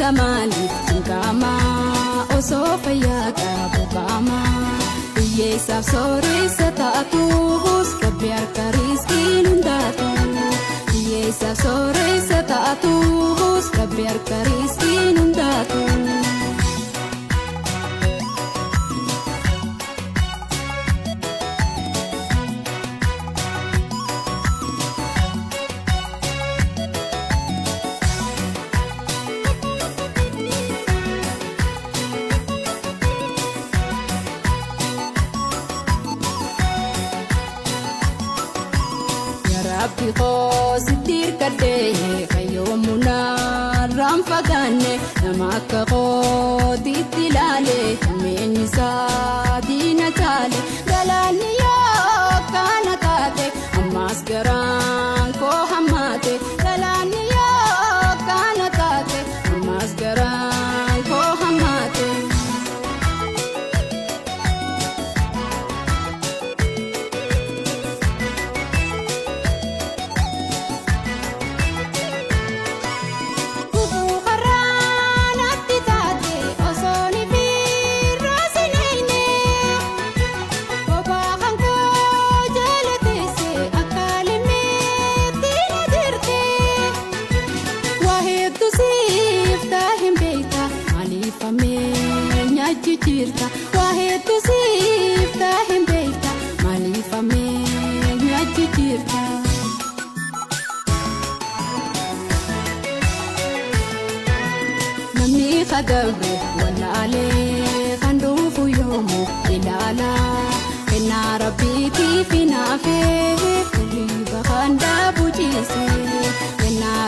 Hiyyeessa maaliif cinqamaa osoo fayyaa qabu qaamaa. Hiyyeessaaf sooressa taatuus Rabbi harka riskiin hundaatu. Hiyyeessaaf sooressa taatuus Rabbi harka riskiin hundaatu. Rabbi koo sitti hirkadhee kayyoomunaa irraan fagaanne nama akka kootiitti ilaale hammeenyi isaa diina caale galaanni yoo kana taate ammaas garaan koo hammaate galaanni yoo kana taate ammaas garaan koo hammaate. Waa hedduu siif taa'een beekta maaliif ammeenya jijjiirta. Namni kadabre wallaalee kan dhufu yoomuu ilaala. Kennaa rabbiitiif hinaafee hirriba kan daabu ciise. Kennaa